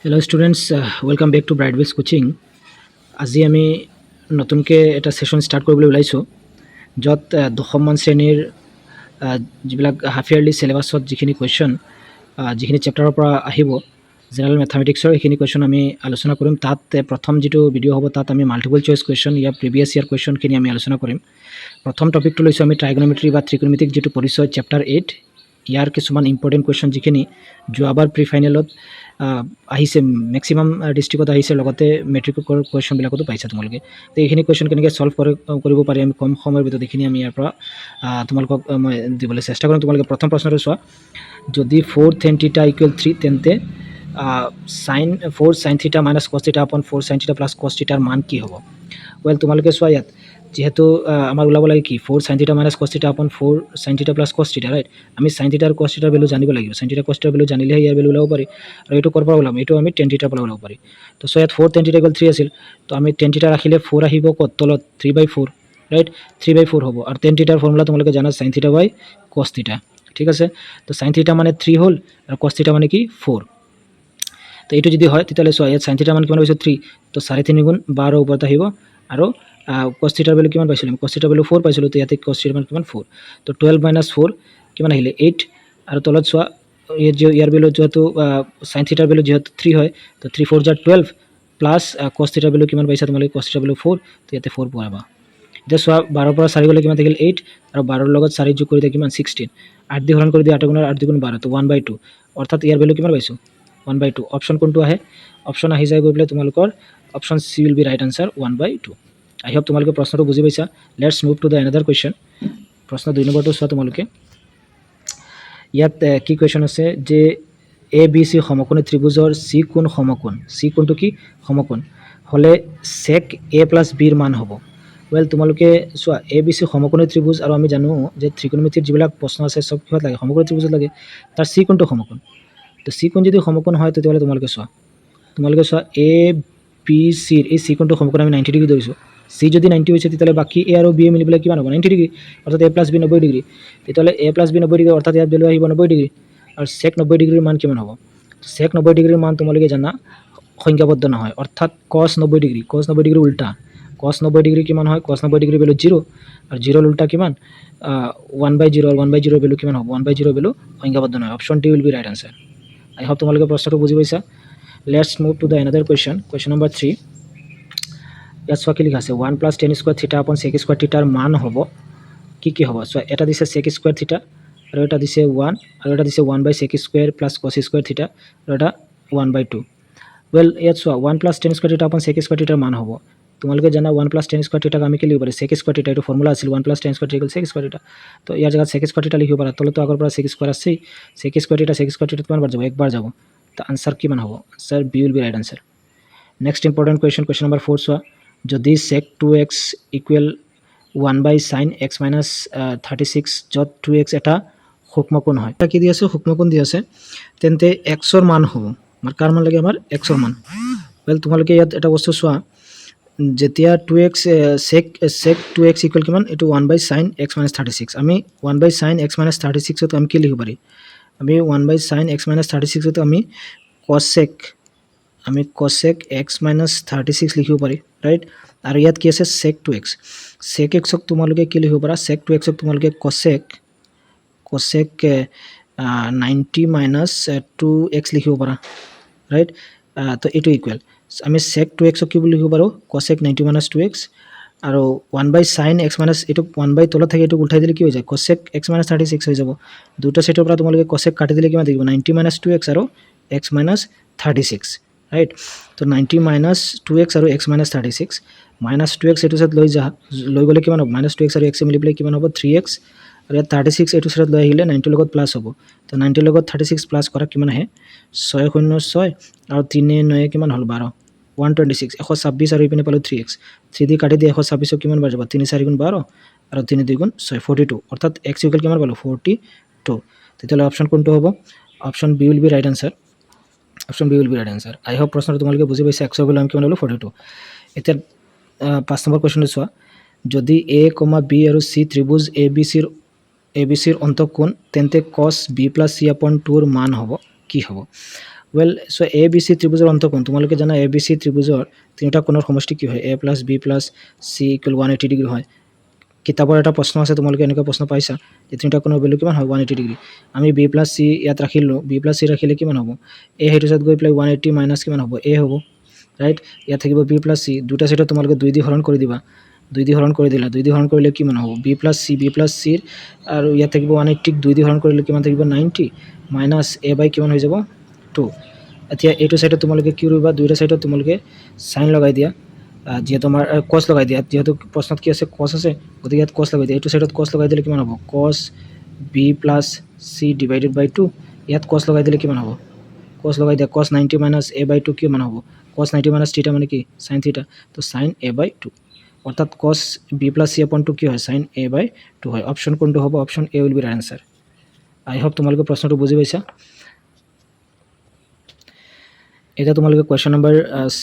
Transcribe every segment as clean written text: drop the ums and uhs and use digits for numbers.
Hello students, welcome back to Bright Wheels Coaching. আজি আমি নতুনকৈ এটা ছেশ্যন ষ্টাৰ্ট কৰিবলৈ ওলাইছোঁ, য'ত দশমমান শ্ৰেণীৰ যিবিলাক হাফ ইয়াৰলি চিলেবাছত যিখিনি কুৱেশ্যন, যিখিনি চেপ্টাৰৰ পৰা আহিব জেনেৰেল মেথামেটিক্সৰ, সেইখিনি কুৱেশ্যন আমি আলোচনা কৰিম। তাত প্ৰথম যিটো ভিডিঅ' হ'ব, তাত আমি multiple choice question, year previous year কুৱেশ্যনখিনি আমি আলোচনা কৰিম। প্ৰথম টপিকটো লৈছোঁ আমি ট্ৰাইগনমেট্ৰি বা ত্ৰিকোণমিতিক যিটো পৰিচয়, চেপ্টাৰ 8। ইয়াৰ কিছুমান ইম্পৰ্টেণ্ট কুৱেশ্যন, যিখিনি যোৱাবাৰ প্ৰি ফাইনেলত আহিছে, মেক্সিমাম ডিষ্ট্ৰিক্টত আহিছে, লগতে মেট্ৰিকৰ কুৱেশ্যনবিলাকতো পাইছা তোমালোকে। তো এইখিনি কুৱেশ্যন কেনেকৈ ছল্ভ কৰিব পাৰি আমি কম সময়ৰ ভিতৰত, এইখিনি আমি ইয়াৰ পৰা তোমালোকক মই দিবলৈ চেষ্টা কৰিম। তোমালোকে প্ৰথম প্ৰশ্নটো চোৱা। যদি 4 tan theta equal 3, তেন্তে sine 4 sine theta minus cos theta upon 4 sine theta plus cos থিটাৰ মান কি হ'ব? ৱেল, তোমালোকে চোৱা, ইয়াত যিহেতু আমাৰ ওলাব লাগে কি? 4 sine theta minus cos theta upon 4 sine theta plus cos theta, right? আমি চাইন থিটা আৰু কছ থিটাৰ ভেলু জানিব লাগিব। চাইন থিটা, কছ থিটাৰ ভেলু জানিলেহে ইয়াৰ ভেলু ওলাব পাৰি। আৰু এইটো ক'ৰ পৰা ওলাম? এইটো আমি টেন থিটাৰ পৰা ওলাব পাৰি। তো চ' ইয়াত 4 tan theta equal 3 আছিল। তো আমি টেন থিটা ৰাখিলে ফ'ৰ আহিব ক'ত? তলত 3 by 4, right? 3 by 4 হ'ব। আৰু টেন থিটাৰ ফৰ্মুলা তোমালোকে জানা, sine theta by cos theta, ঠিক আছে? তো চাইন থিটা মানে থ্ৰী হ'ল আৰু কছ থিটা মানে কি? ফ'ৰ। তো এইটো যদি হয়, তেতিয়াহ'লে চোৱা, ইয়াত চাইন থিটাৰ মান কিমান পাইছোঁ? থ্ৰী। তো চাৰি তিনি গুণ 12 ওপৰত আহিব। আৰু কছ থিটাৰ ভেলু কিমান পাইছিলোঁ আমি? কছ থিটাৰ ভেলু ফ'ৰ পাইছিলোঁ। তো ইয়াতে কছ থিটাৰ মান কিমান? ফ'ৰ। তো 12 মাইনাছ ফ'ৰ কিমান আহিলে? এইট। আৰু তলত চোৱা, ইয়াত ইয়াৰ ভেলু যিহেতু, চাইন থিটাৰ ভেলু যিহেতু থ্ৰী হয়, তো 3 4 za 12 plus cos থিটাৰ ভেলু কিমান পাইছা তোমালোকে? কছ থিটাৰ ভেলু ফ'ৰ। তো ইয়াতে ফ'ৰ পোৱাবা। এতিয়া চোৱা, 12ৰ পৰা চাৰি গ'লে কিমান থাকিল? এইট। আৰু 12ৰ লগত চাৰি যোগ কৰি দিয়ে কিমান? 16। আঠ দি হৰণ কৰি দিয়ে, আঠ গুণৰ আঠ দুগুণ 12। তো ওৱান বাই টু। অৰ্থাৎ ইয়াৰ ভেলু কিমান পাইছোঁ? One by two. Option কোনটো আহে? অপশ্যন আহি যায় গৈ পেলাই তোমালোকৰ option C will be right answer, 1 by 2. I hope তোমালোকে প্ৰশ্নটো বুজি পাইছা। Let's move to the another question. প্ৰশ্ন দুই নম্বৰটো চোৱা তোমালোকে। ইয়াত কি কুৱেশ্যন আছে যে এ বি চি সমকোণী ত্ৰিভুজৰ চি কোণ সমকোণ, চি কোণটো কি সমকোণ হ'লে চেক এ প্লাছ বিৰ মান হ'ব। ৱেল, তোমালোকে চোৱা, এ বি চি সমকোণী ত্ৰিভুজ আৰু আমি জানো যে ত্ৰিকোণমিতিৰ যিবিলাক প্ৰশ্ন আছে, চব কিহত লাগে? সমকোণী ত্ৰিভুজত লাগে। তাৰ চি কোণটো সমকোণ। তো চি কোণ যদি সমকোণ হয়, তেতিয়াহ'লে তোমালোকে চোৱা, এ বি চিৰ এই চি কোণটো সমকোণ, আমি 90 ডিগ্ৰী ধৰিছোঁ। চি যদি 90 হৈছে, তেতিয়াহ'লে বাকী এ আৰু বি এ মিলি পেলাই কিমান হ'ব? 90 ডিগ্ৰী। অৰ্থাৎ এ প্লাছ বি 90 ডিগ্ৰী। তেতিয়াহ'লে এ প্লাছ বি 90 ডিগ্ৰী, অৰ্থাৎ ইয়াত ভেলু আহিব 90 ডিগ্ৰী। আৰু চেক 90 ডিগ্ৰীৰ মান কিমান হ'ব? চেক 90 ডিগ্ৰীৰ মান তোমালোকে জানা সংখ্যাবদ্ধ নহয়। অৰ্থাৎ কছ 90 ডিগ্ৰী, কছ 90 ডিগ্ৰী উল্টা। কছ 90 ডিগ্ৰী কিমান হয়? কছ 90 ডিগ্ৰী ভেলু জিৰ'। আৰু জিৰ'ৰ উল্টা কিমান? ওৱান বাই জিৰ'। আৰু ওৱান বাই জিৰ' ভেলু কিমান হ'ব? ওৱান বাই জিৰ' ভেলু সংখ্যাবদ্ধ নহয়। Option D will be right answer. I hope তোমালোকে প্ৰশ্নটো বুজি পাইছা। Let's move to the another question, question number 3. ইয়াত চোৱা, কি লিখা আছে? 1 plus tan square theta upon sec square থিটাৰ মান হ'ব কি কি হ'ব? চোৱা, এটা দিছে চেক স্কুৱাৰ থিটা আৰু এটা দিছে ওৱান আৰু এটা দিছে 1 by sec square plus cos square theta আৰু এটা ওৱান বাই টু। ৱেল, ইয়াত চোৱা, 1 plus tan square theta upon sec square থিটাৰ মান হ'ব। তোমালোকে জানা, ওৱান প্লাছ টেন স্কুৱাৰ থিটাক আমি কি লিখিব পাৰি? চেক স্কুৱাৰ থিটা। এইটো ফৰ্মুলা আছিল, 1 plus tan square theta sec square theta। তো ইয়াৰ জেগাত চেক স্কুৱাৰ থিটা লিখিব পাৰা। তলতো আগৰ পৰা চেক স্কুৱাৰ আছেই। Sec square theta, sec square theta কিমান বাৰ যাব? একবাৰ যাব। তো আনচাৰ কিমান হ'ব? Answer B will be right answer. Next important question, question number 4 চোৱা। যদি sec 2 x equal 1 by sine x minus 36, য'ত টু এক্স এটা সূক্ষ্মকোণ হয়, এটা কি দি আছে? সূক্ষ্মকোণ দি আছে। তেন্তে এক্সৰ মান হ'ব। আমাৰ কাৰ মান লাগে? আমাৰ এক্সৰ মান। ৱেল, তোমালোকে ইয়াত এটা বস্তু চোৱা, যেতিয়া 2 x sec 2 x equal কিমান? এইটো 1 by sine x minus 36। আমি 1 by sine x minus 36ত আমি কি লিখিব পাৰি? আমি 1 by sine x minus 36ত আমি cosec x minus 36 লিখিব পাৰি, ৰাইট? আৰু ইয়াত কি আছে? Check to X. চেক এক্সক তোমালোকে কি লিখিব পাৰা? চেক টু এক্সক তোমালোকে cosec 90 minus 2 x লিখিব পাৰা, ৰাইট? তো এইটো ইকুৱেল আমি চেক টু এক্সক কি বুলি লিখিব পাৰোঁ? Cosec 90 minus 2 x। আৰু 1 বাই চাইন এক্স মাইনাছ, এইটো ওৱান বাই তলত থাকে, এইটো উল্টাই দিলে কি হৈ যায়? Cosec x minus 36 হৈ যাব। দুটা ছেটৰ পৰা তোমালোকে কচেক কাটি দিলে কিমান থাকিব? 90 মাইনাছ টু এক্স আৰু x minus 36, right? তো 90 মাইনাছ টু এক্স আৰু x minus 36, minus 2 x এইটো চাইড লৈ যা, লৈ গ'লে কিমান হ'ব? মাইনাছ টু এক্স আৰু এক্সে মিলি পেলাই কিমান হ'ব? Three x. আৰু ইয়াত 36 এইটো চাইডত লৈ আহিলে 90ৰ লগত প্লাছ হ'ব। তো 90ৰ লগত 36 প্লাছ কৰা, কিমান আহে? ছয় শূন্য ছয় আৰু তিনি নয়ে কিমান হ'ল? 12, 126, 126। আৰু ইপিনে পালোঁ থ্ৰী এক্স। থ্ৰী দি কাটি দি 126ক কিমান বাৰ যাব? তিনি চাৰি গুণ 12 আৰু তিনি দুই গুণ ছয়, 42। অৰ্থাৎ এক্স ইকুৱেল কিমান পালোঁ? 42। তেতিয়াহ'লে অপশ্যন কোনটো হ'ব? Option B will be right answer. Option B will be right answer. I hope প্ৰশ্নটো তোমালোকে বুজি পাইছা। এক্সৰ ভেলু আমি কিমান ল'লোঁ? 42। এতিয়া 5 নম্বৰ কুৱেশ্যনটো চোৱা। যদি এ কমা বি আৰু চি ত্ৰিভুজ এ বি চিৰ অন্তঃকোণ, তেন্তে cos B plus C upon tour মান হ'ব কি হ'ব? Well, so' A B C ত্ৰিভুজৰ অন্তঃকোণ, তোমালোকে জানা এ বি চি ত্ৰিভুজৰ তিনিটা কোণৰ সমষ্টি কি হয়? A plus B plus C equal 180 degree হয়। কিতাপৰ এটা প্ৰশ্ন আছে, তোমালোকে এনেকুৱা প্ৰশ্ন পাইছা যে তিনিটা কোণৰ ভেলু কিমান হয়? 180 ডিগ্ৰী। আমি বি প্লাছ চি ইয়াত ৰাখিলোঁ। বি প্লাছ চি ৰাখিলে কিমান হ'ব? এ সেইটো চাইড গৈ পেলাই 180 মাইনাছ কিমান হ'ব? এ হ'ব, ৰাইট? ইয়াত থাকিব বি প্লাছ চি। দুটা চাইডত তোমালোকে দুই দি হৰণ কৰি দিবা। দুই দি হৰণ কৰি দিলা। দুই দি হৰণ কৰিলে কিমান হ'ব? B plus C, B plus চিৰ আৰু ইয়াত থাকিব 180ক দুই দি হৰণ কৰিলে কিমান থাকিব? 90 মাইনাছ এ বাই কিমান হৈ যাব? টু। এতিয়া এইটো চাইডত তোমালোকে কি কৰিবা? দুইটা চাইডত তোমালোকে চাইন লগাই দিয়া, যিহেতু আমাৰ কছ লগাই দিয়া। যিহেতু প্ৰশ্নত কি আছে? কছ আছে, গতিকে ইয়াত কছ লগাই দিয়া। এইটো চাইডত কছ লগাই দিলে কিমান হ'ব? Cos B plus C divided by two। ইয়াত কছ লগাই দিলে কিমান হ'ব? কছ লগাই দিয়া, cos 90 minus A by two কিমান হ'ব? কছ 90 মাইনাছ থিটা মানে কি? চাইন থিটা। তো চাইন এ বাই টু, অৰ্থাৎ cos B plus C upon two কি হয়? চাইন এ বাই টু হয়। অপশ্যন কোনটো হ'ব? Option A will be right answer. I hope তোমালোকে প্ৰশ্নটো বুজি পাইছা। এতিয়া তোমালোকে কুৱেশ্যন নম্বৰ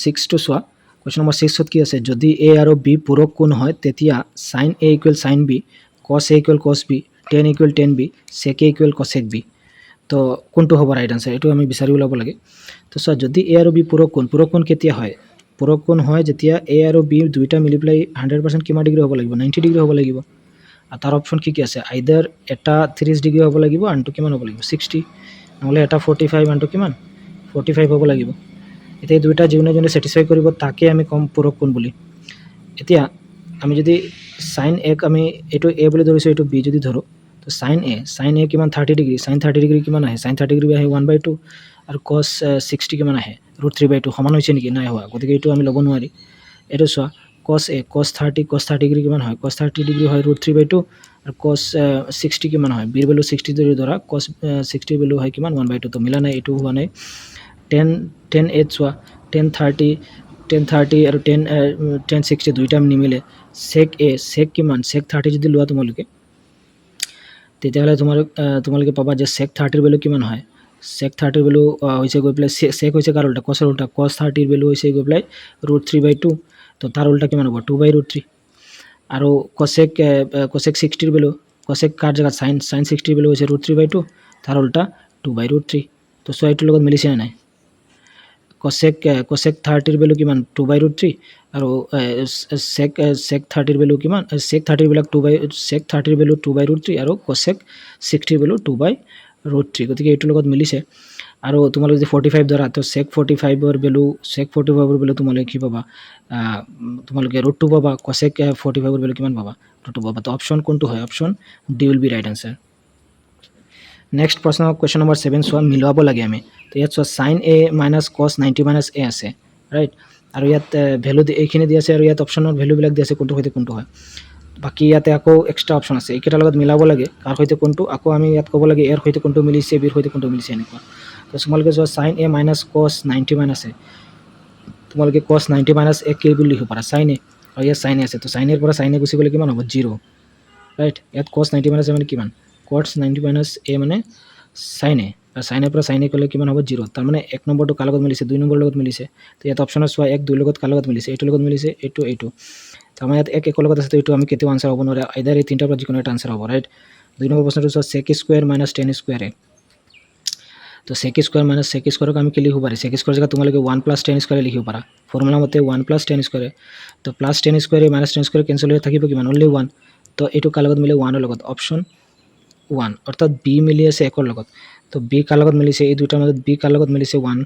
ছিক্সটো চোৱা। কুৱেশ্যন নম্বৰ ছিক্সত কি আছে? যদি এ আৰু বি পূৰক কোণ হয়, তেতিয়া sine A equal sine B, cos A equal cos B, tan equal tan B, sec A equal cosec B। তো কোনটো হ'ব ৰাইট আনচাৰ? এইটো আমি বিচাৰি ওলাব লাগে। তো চোৱা, যদি এ আৰু বি পূৰক কোণ, পূৰক কোণ কেতিয়া হয়? পূৰক কোণ হয় যেতিয়া এ আৰু বি দুইটা মিলি পেলাই 100% কিমান ডিগ্ৰী হ'ব লাগিব? 90 ডিগ্ৰী হ'ব লাগিব। আৰু তাৰ অপশ্যন কি কি আছে? আইদাৰ এটা 30 ডিগ্ৰী হ'ব লাগিব, আনটো কিমান হ'ব লাগিব? 60। নহ'লে এটা 45, আনটো কিমান? 45 হ'ব লাগিব। এতিয়া এই দুইটা যোনে যোনে ছেটিছফাই কৰিব, তাকে আমি ক'ম পূৰক কোণ বুলি। এতিয়া আমি যদি চাইন এক আমি এইটো এ বুলি ধৰিছোঁ, এইটো বি যদি ধৰোঁ, তো চাইন এ কিমান? 30 ডিগ্ৰী। চাইন 30 ডিগ্ৰী কিমান আহে? চাইন 30 ডিগ্ৰী আহে ওৱান বাই টু। আৰু কছ 60 কিমান আহে? ৰুট থ্ৰী বাই টু। সমান হৈছে নেকি? নাই হোৱা। গতিকে এইটো আমি ল'ব নোৱাৰি। এইটো চোৱা, cos A, cos 30, cos 30 degree কিমান হয়? কছ 30 ডিগ্ৰী হয় ৰুট থ্ৰী বাই টু। আৰু কছ 60 কিমান হয়? বিৰ ভেলু 60 যদি ধৰা, কছ 60ৰ ভেলু হয় কিমান? ওৱান বাই টু। তো মিলা নাই, এইটো হোৱা নাই। টেন এইট চোৱা, টেন 30, টেন 30 আৰু টেন 60 দুইটা নিমিলে। চেক এ, চেক কিমান? চেক 30 যদি লোৱা তোমালোকে, তেতিয়াহ'লে তোমালোকে পাবা যে চেক 30ৰ ভেলু কিমান হয়? চেক 30ৰ ভেলু হৈছে গৈ পেলাই, চেক হৈছে কাৰ উল্টা? কছৰ উল্টা। কছ 30ৰ ভেলু হৈছে গৈ পেলাই ৰুট থ্ৰী বাই টু। তো তাৰ উল্টা কিমান হ'ব? টু বাই ৰুট থ্ৰী। আৰু কচেক 60ৰ ভেলু, কচেক কাৰ জেগাত? চাইন 60ৰ ভেলু হৈছে ৰুট থ্ৰী বাই টু, তাৰ উল্টা টু বাই ৰুট থ্ৰী। তো চোৱা, এইটোৰ লগত মিলিছে নে নাই? কচেক 30ৰ ভেলু কিমান? টু বাই ৰুট থ্ৰী। আৰু চেক 30ৰ ভেলু কিমান? চেক 30ৰ বিলাক টু বাই চেক 30ৰ ভেলু টু বাই ৰুট থ্ৰী আৰু কচেক 60ৰ ভেলু টু বাই ৰুট থ্ৰী। গতিকে এইটোৰ লগত মিলিছে। আৰু তোমালোকে যদি 45 ধৰা, তো চেক 45ৰ ভেলু তোমালোকে কি পাবা? তোমালোকে ৰুট টু পাবা। কচেক 45ৰ ভেলু কিমান পাবা? ৰুট টু পাবা। তো অপশ্যন কোনটো হয়? Option D will be right answer। Next প্ৰশ্ন, কুৱেশ্যন নম্বৰ ছেভেন চোৱা, মিলাব লাগে আমি। তো ইয়াত চোৱা, sine A minus cos 90 minus A আছে, ৰাইট? আৰু ইয়াত ভেলু এইখিনি দি আছে আৰু ইয়াত অপশ্যনৰ ভেলুবিলাক দি আছে, কোনটোৰ সৈতে কোনটো হয়। বাকী ইয়াতে আকৌ এক্সট্ৰা অপশ্যন আছে। এইকেইটাৰ লগত মিলাব লাগে কাৰ সৈতে কোনটো। আকৌ আমি ইয়াত ক'ব লাগে এৰ সৈতে কোনটো মিলিছে, বিৰ সৈতে কোনটো মিলিছে, এনেকুৱা। তো তোমালোকে চোৱা, sine A minus cos 90 minus A। তোমালোকে কছ 90 মাইনাছ এ কি বুলি লিখিব পাৰা? চাইন এ। আৰু ইয়াত চাইন এ আছে, তো চাইন এৰ পৰা চাইন এ গুচি গ'লে কিমান হ'ব? Zero', right? ইয়াত কছ 90 মাইনাছ এ মানে কিমান? কছ 90 মাইনাছ এ মানে চাইন এ। আৰু চাইন এৰ পৰা চাইন এ ক'লে কিমান হ'ব? জিৰ'। তাৰমানে এক নম্বৰটো কাৰ লগত মিলিছে? দুই নম্বৰৰ লগত মিলিছে। তো ইয়াত অপশ্যনত চোৱা, এক দুইৰ লগত কাৰ লগত মিলিছে? এইটোৰ লগত মিলিছে, এইটো, এইটো। তাৰমানে ইয়াত এক একৰ লগত আছে, তো এইটো আমি কেতিয়াও আনচাৰ হ'ব নোৱাৰে। আইদাৰ এই তিনিটাৰ পৰা যিকোনো এটা আনচাৰ হ'ব, ৰাইট? দুই নম্বৰ প্ৰশ্নটো চোৱা, sec square minus tan square A। তো চেক স্কুৱাৰ মাইনাছ, চেক স্কুৱাৰক আমি কি লিখিব পাৰি? চেক স্কুৱাৰ জেগাত তোমালোকে ওৱান প্লাছ টেন স্কুৱাৰে লিখিব পাৰা, ফৰ্মুলা মতে ওৱান প্লাছ টেন স্কুৱাৰে। তো প্লাছ টেন স্কুৱাৰে মাইনাছ টেন স্কুৱাৰে কেঞ্চেল হৈ থাকিব কিমান? Only one. তো এইটো কাৰ লগত মিলে? ওৱানৰ লগত, অপশ্যন ওৱান। অৰ্থাৎ বি মিলি আছে একৰ লগত। তো বি কাৰ লগত মিলিছে? এই দুটাৰ মাজত বি কাৰ লগত মিলিছে? ওৱান।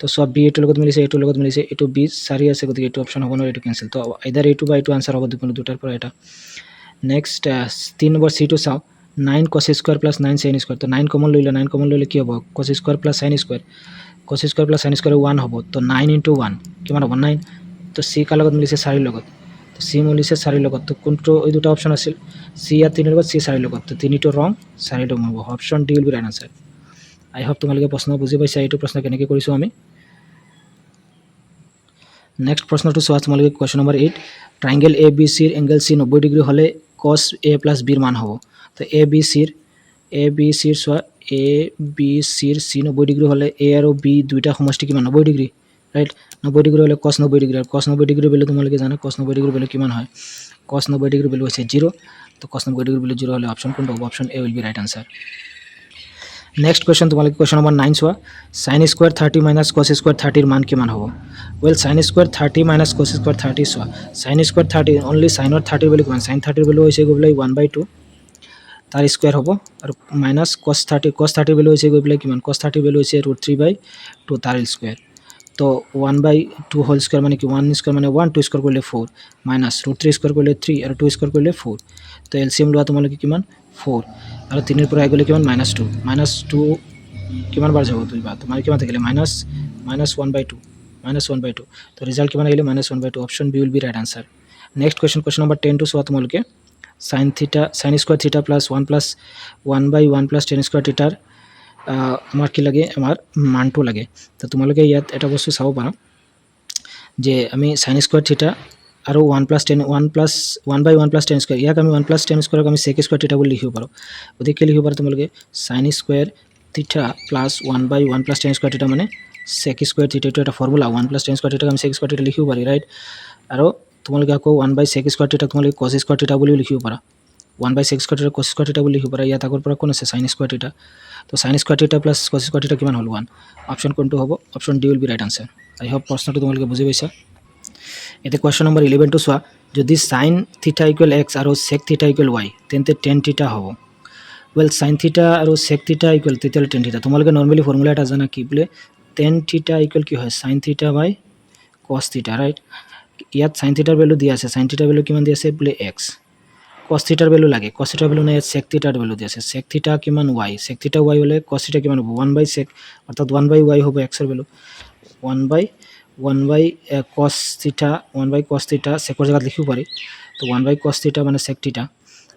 তো চোৱা, বি এইটোৰ লগত মিলিছে, এইটোৰ লগত মিলিছে। এইটো বি চাৰি আছে, গতিকে এইটো অপশ্যন হ'ব নোৱাৰে, এইটো কেঞ্চেল। তো আইদাৰ এইটো বা এইটো আনচাৰ হ'ব, যিকোনো দুটাৰ পৰা এটা। নেক্সট তিনি নম্বৰ চিটো চাওঁ, nine cos square plus nine sine square। তো নাইন কমন লৈ ল'লে, নাইন কমন ল'লে কি হ'ব? Cos square plus sine square, cos square plus sine square one হ'ব। তো নাইন ইণ্টু ওৱান কিমান হ'ব? নাইন। তো চি কাৰ লগত মিলিছে? চাৰিৰ লগত। তো চি মিলিছে চাৰিৰ লগত। তো কোনটো? এই দুটা অপশ্যন আছিল, চি ইয়াত তিনিৰ লগত, চি চাৰিৰ লগত। তো তিনিটো ৰং, চাৰিটো হ'ব। Option D will be right answer। I hope তোমালোকে প্ৰশ্ন বুজি পাইছা, এইটো প্ৰশ্ন কেনেকৈ কৰিছোঁ আমি। নেক্সট প্ৰশ্নটো চোৱা তোমালোকে, question number 8। Triangle A B চিৰ এংগল চি 90 ডিগ্ৰী হ'লে কছ এ প্লাছ বিৰ মান হ'ব। তো এ বি চিৰ চোৱা, এ বি চিৰ চি 90 ডিগ্ৰী হ'লে এ আৰু বি দুইটা সমষ্টি কিমান? 90 ডিগ্ৰী, ৰাইট? 90 ডিগ্ৰী হ'লে কছ 90 ডিগ্ৰী, আৰু কছ 90 ডিগ্ৰী ভেলু তোমালোকে জানা, কছ 90 ডিগ্ৰী ভেলু কিমান হয়? কছ 90 ডিগ্ৰী ভেলু হৈছে জিৰ'। তো কছ 90 ডিগ্ৰী ভেলু জিৰ' হ'লে অপশ্যন কোনটো হ'ব? Option A will be right answer। Next question, তোমালোকে কুৱেশ্যন নম্বৰ 9 চোৱা। Sine square 30 minus cos square 30ৰ মান কিমান হ'ব? Well, sine square 30 minus cos square 30, চোৱা, চাইন স্কুৱাৰ 30, অনলি চাইনৰ 30ৰ ভেলু কিমান? চাইন 30ৰ ভেলু হৈছে গৈ পেলাই 1/2, তাৰ স্কুৱাৰ হ'ব আৰু মাইনাছ কছ 30। কছ 30ৰ ভেলু হৈছে গৈ পেলাই কিমান? কছ 30ৰ ভেলু হৈছে √3/2, তাৰ স্কুৱাৰ। তো 1/2 হোল স্কুৱাৰ মানে কি? ওৱান স্কুৱাৰ মানে ওৱান, টু স্কুৱাৰ কৰিলে 4, মাইনাছ √3 স্কুৱাৰ কৰিলে থ্ৰী আৰু টু স্কুৱাৰ কৰিলে ফ'ৰ। তো এল চি এম লোৱা তোমালোকে, কিমান? ফ'ৰ। আৰু তিনিৰ পৰা এক গ'লে কিমান? Minus two. Minus two কিমান বাৰ যাব? দুইবাৰ। তোমাৰ কিমান থাকিলে? Minus 1/2, minus 1/2। তো ৰিজাল্ট কিমান আহিলে? Minus 1/2। Option B will be right answer. Next question, question number 10টো চোৱা তোমালোকে। Sine theta, sine square theta plus one plus one by one plus tan square থিটাৰ আমাৰ কি লাগে? আমাৰ মানটো লাগে। তো তোমালোকে ইয়াত এটা বস্তু চাব পাৰা যে আমি চাইন স্কুৱাৰ থিটা আৰু one plus tan, one plus one by one plus tan square, ইয়াক আমি ওৱান প্লাছ টেন স্কুৱাৰক আমি চেক স্কুৱাৰ থিটা বুলি লিখিব পাৰোঁ। গতিকে কি লিখিব পাৰোঁ তোমালোকে? Sine square theta plus one by one plus tan square theta মানে চেক স্কুৱাৰ থিটা। এইটো এটা formula. One plus tan square থিটাক আমি চেক স্কুৱাৰ থিটা লিখিব পাৰি, ৰাইট? আৰু তোমালোকে আকৌ ওৱান বাই চেক স্কুৱাৰ থিটাক তোমালোকে কছ স্কুৱাৰ থিটা বুলিও লিখিব পাৰা। One by sec square theta cos square theta বুলি লিখিব পাৰা। ইয়াত আগৰ পৰা কোন আছে? চাইন স্কুৱাৰ থিটা। তো sine square theta plus cos square theta কিমান হ'ল? ওৱান। অপশ্যন কোনটো হ'ব? Option D will be right answer. I hope প্ৰশ্নটো তোমালোকে বুজি পাইছা। এতিয়া কুৱেশ্যন নম্বৰ 11টো চোৱা। যদি চাইন থিটা ইকুৱেল এক্স আৰু চেক থিটা ইকুৱেল ৱাই, তেন্তে টেন থিটা হ'ব। ৱেল, চাইন থিটা আৰু চেক থিটা ইকুৱেল, তেতিয়াহ'লে টেন থিটা। তোমালোকে নৰ্মেলি ফৰ্মুলা এটা জানা, কি বোলে? টেন থিটা ইকুৱেল কি হয়? Sine theta by cos theta, right? ইয়াত চাইন থিটাৰ ভেলু দিয়া আছে। চাইন থিটাৰ ভেলু কিমান দি আছে? বোলে এক্স। কছ থিটাৰ ভেলু লাগে, কছ থিটাৰ ভেলু নাই। ইয়াত চেক থিটাৰ ভেলু দি আছে। চেক থিটা কিমান? ৱাই। চেক থিটা ৱাই হ'লে কছ থিটা কিমান হ'ব? ওৱান বাই চেক, অৰ্থাৎ ওৱান বাই ৱাই হ'ব এক্সৰ value. One by cos theta, one by cos theta চেকৰ জেগাত লিখিব পাৰি। তো ওৱান বাই কছ থিটা মানে চেক থিটা,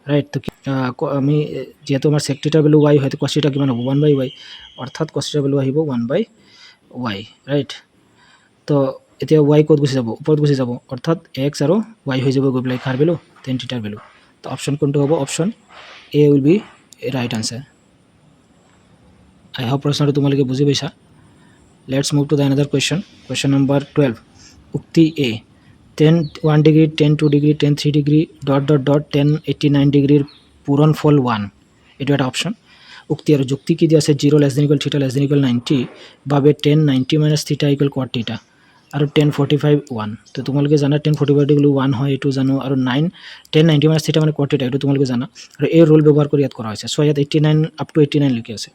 ৰাইট? তো আমি যিহেতু আমাৰ চেক থিটাৰ ভেলু ৱাই হয়, তো কছ থিটা কিমান হ'ব? ওৱান বাই ৱাই, অৰ্থাৎ কছ থিটাৰ ভেলু আহিব ওৱান বাই ৱাই, ৰাইট? তো এতিয়া ৱাই ক'ত গুচি যাব? ওপৰত গুচি যাব। অৰ্থাৎ এক্স আৰু ৱাই হৈ যাব গৈ পেলাই কাৰ ভেলু? টেন থিটাৰ ভেলু। তো অপশ্যন কোনটো হ'ব? Option A will be right answer. I hope প্ৰশ্নটো তোমালোকে বুজি পাইছা। Let's move to the another question, question number 12. উক্তি A, tan 1 degree, tan 2 degree, tan 3 degree dot dot dot tan 89 ডিগ্ৰীৰ পূৰণফল ওৱান, এইটো এটা অপশ্যন উক্তি। আৰু যুক্তি কি দিয়া আছে? Zero less than equal theta less than equal 90 বাবে tan 90 minus theta equal cot theta আৰু টেন 45 ওৱান। তো তোমালোকে জানা, টেন 45 ডিগ্ৰী ওৱান হয়, এইটো জানো। আৰু tan 90 minus theta মানে কট থিটা, এইটো তোমালোকে জানা। আৰু এই ৰুল ব্যৱহাৰ কৰি ইয়াত কৰা হৈছে। চ' ইয়াত 89 আপ টু 89লৈকে আছে।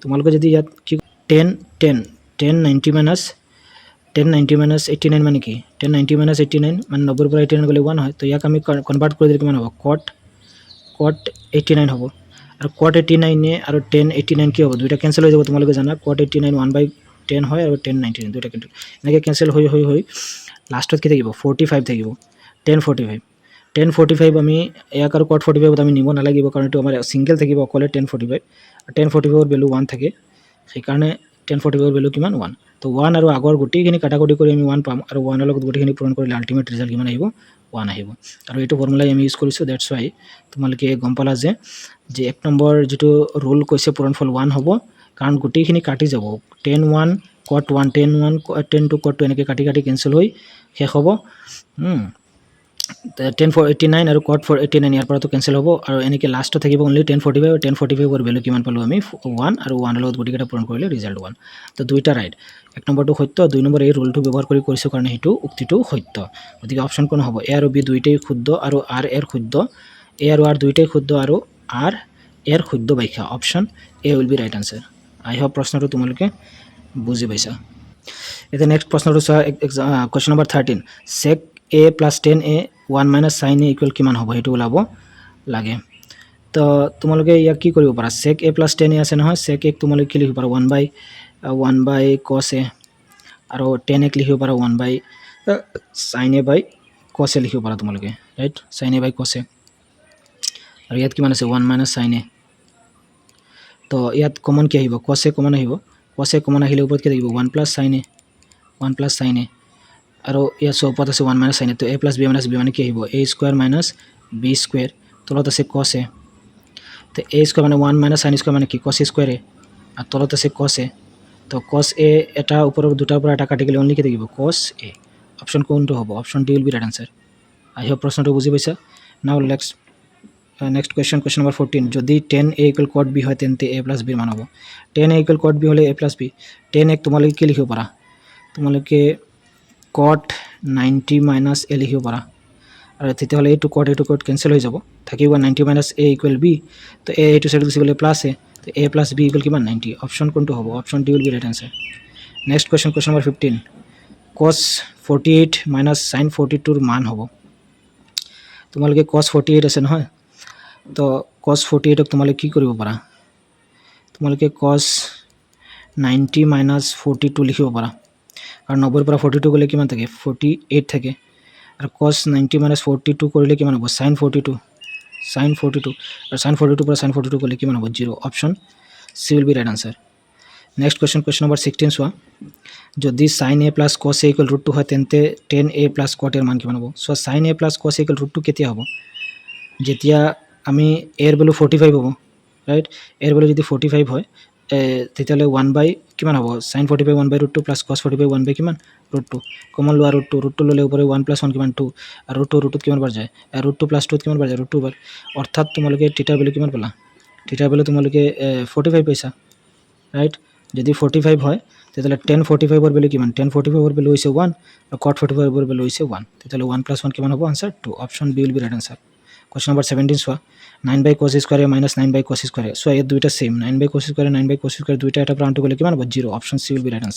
তোমালোকে যদি ইয়াত কি tan 90 minus, tan 90 minus 89 মানে কি? টেন 90 মাইনাছ 89 মানে 90ৰ পৰা 89 গ'লে ওৱান হয়। তো ইয়াক আমি কনভাৰ্ট কৰি দিলে কিমান হ'ব? কট 89 হ'ব। আৰু কট 89ে আৰু টেন 89 কি হ'ব? দুইটা কেঞ্চেল হৈ যাব। তোমালোকে জানা, cot 89 1/10 হয় আৰু টেন 99 দুইটা কেঞ্চেল। এনেকৈ কেঞ্চেল হৈ হৈ হৈ লাষ্টত কি থাকিব? 45 থাকিব। Tan 45, tan 45 আমি ইয়াক আৰু কট 45ত আমি নিব নালাগিব, কাৰণ এইটো আমাৰ ছিংগল থাকিব অকলে টেন 45। আৰু টেন 45ৰ ভেলু ওৱান থাকে, সেইকাৰণে টেন 45ৰ ভেলু কিমান? ওৱান। তো ওৱান আৰু আগৰ গোটেইখিনি কাটাকুটি কৰি আমি ওৱান পাম। আৰু ওৱানৰ লগত গোটেইখিনি পূৰণ কৰিলে আল্টিমেট ৰিজাল্ট কিমান আহিব? ওৱান আহিব। আৰু এইটো ফৰ্মুলাই আমি ইউজ কৰিছোঁ। That's Y তোমালোকে গম পালা যে এক নম্বৰ যিটো ৰুল কৈছে, পূৰণফল ওৱান হ'ব, কাৰণ গোটেইখিনি কাটি যাব। Tan one cot one, tan one, tan two cot two, এনেকৈ কাটি কাটি কেঞ্চেল হৈ শেষ হ'ব। টেন 4 89 আৰু কট 4 89 ইয়াৰ পৰাতো কেঞ্চেল হ'ব। আৰু এনেকৈ লাষ্টত থাকিব অনলি টেন 45। টেন 45ৰ ভেলু কিমান পালোঁ আমি? ওৱান। আৰু ওৱানৰ লগত গোটেইকেইটা পূৰণ কৰিলে ৰিজাল্ট ওৱান। তো দুইটা ৰাইট। এক নম্বৰটো সত্য, দুই নম্বৰ এই ৰুলটো ব্যৱহাৰ কৰি কৰিছোঁ কাৰণে সেইটো উক্তিটো সত্য। গতিকে অপশ্যন কোন হ'ব? এ আৰু বি দুইটাই শুদ্ধ আৰু আৰ এৰ শুদ্ধ। এ আৰু আৰ দুইটাই শুদ্ধ আৰু আৰ এৰ শুদ্ধ ব্যাখ্যা। Option A will be right answer. I hope প্ৰশ্নটো তোমালোকে বুজি পাইছা। এতিয়া নেক্সট প্ৰশ্নটো চোৱা, question number 13. Sec A plus tan A one minus sine A equal কিমান হ'ব, সেইটো ওলাব লাগে। তো তোমালোকে ইয়াক কি কৰিব পাৰা? Sec A plus tan A আছে নহয়? চেক এক তোমালোকে কি লিখিব পাৰা? One by cos A। আৰু টেন এক লিখিব পাৰা one by sine A by cos A লিখিব পাৰা তোমালোকে, right? Sine A by cos A। আৰু ইয়াত কিমান আছে? ওৱান মাইনাছ চাইন এ। তো ইয়াত কমন কি আহিব? কছ এ কমন আহিব। কছ এ কমন আহিলে ওপৰত কি থাকিব? One plus sine A, one plus sine A। আৰু ইয়াত চৌপত আছে ওৱান মাইনাছ চাইন এ। তো A plus B minus B মানে কি আহিব? A square minus B square। তলত আছে কছ এ। তো এ স্কুৱাৰ মানে ওৱান মাইনাছ চাইন স্কুৱাৰ মানে কি? কছ স্কুৱাৰ এ। আৰু তলত আছে কছ এ। তো কছ এ এটা ওপৰৰ দুটাৰ পৰা এটা কাটি গ'লে অনলি কি থাকিব? কছ এ। অপশ্যন কোনটো হ'ব? Option D will be right answer. I hope প্ৰশ্নটো বুজি পাইছা। Now let's Next question, question number 14. যদি tan A equal cot B হয়, তেন্তে এ প্লাছ বিৰ মান হ'ব? Tan A equal cot B হ'লে এ প্লাছ বি। টেন এক তোমালোকে কি লিখিব পাৰা? তোমালোকে কট 90 মাইনাছ এ লিখিব পাৰা। আৰু তেতিয়াহ'লে এইটো কট কেঞ্চেল হৈ যাব, থাকিব 90 মাইনাছ এ ইকুৱেল বি। তো এ এইটো চাইডত গুচি গ'লে প্লাছ এ। তো এ প্লাছ বি ইকুৱেল কিমান? 90। অপশ্যন কোনটো হ'ব? Option D will be right answer. Next question, question number 15. Cos 48 minus sine 42ৰ মান হ'ব? তোমালোকে কছ 48 আছে নহয়? তো কছ 48ক তোমালোকে কি কৰিব পাৰা? তোমালোকে কছ 90 মাইনাছ 42 লিখিব পাৰা। কাৰণ 90ৰ পৰা 42 গ'লে কিমান থাকে? 48 থাকে। আৰু কছ 90 মাইনাছ 42 কৰিলে কিমান হ'ব? Sine 42, sine 42। আৰু চাইন 42ৰ পৰা চাইন 42 গ'লে কিমান হ'ব? Zero. Option C will be right answer. Next question, question number 16 চোৱা। যদি sine A plus cos A equal root two হয়, তেন্তে টেন এ প্লাছ কট এৰ মান কিমান হ'ব? চোৱা, sine A plus cos A equal root two কেতিয়া হ'ব? যেতিয়া আমি এৰ ভেলু 45 হ'ব, ৰাইট? এৰ ভেলু যদি 45 হয়, তেতিয়াহ'লে ওৱান বাই কিমান হ'ব? Sine 45 one by root two plus cos 45 one by কিমান? Root two. কমন লোৱা ৰুট টু। ৰুট টু ল'লে ওপৰে ওৱান প্লাছ ওৱান কিমান? টু। আৰু ৰুট টু ৰুট টুত কিমান বাৰ যায়? ৰুট টু প্লাছ টুত কিমান বাৰ যায়? ৰুট টু বাৰ। অৰ্থাৎ তোমালোকে থিটাৰ ভেলু কিমান পালা? থিটাৰ ভেলু তোমালোকে 45 পাইছা, ৰাইট? যদি 45 হয়, তেতিয়াহ'লে টেন 45ৰ ভেলু কিমান? টেন 45ৰ ভেলু হৈছে ওৱান আৰু কট 45ৰ ভেলু হৈছে ওৱান। তেতিয়াহ'লে ওৱান প্লাছ ওৱান কিমান হ'ব? Answer two. Option B will be right answer. Question number 17 চোৱা। Nine by cos square A minus nine by cos square A. চোৱা, ইয়াত দুইটা same, nine by cos square, nine by cos square, দুইটা এটা পৰা আনটো গ'লে কিমান হ'ব? Zero. Option C will be right answer.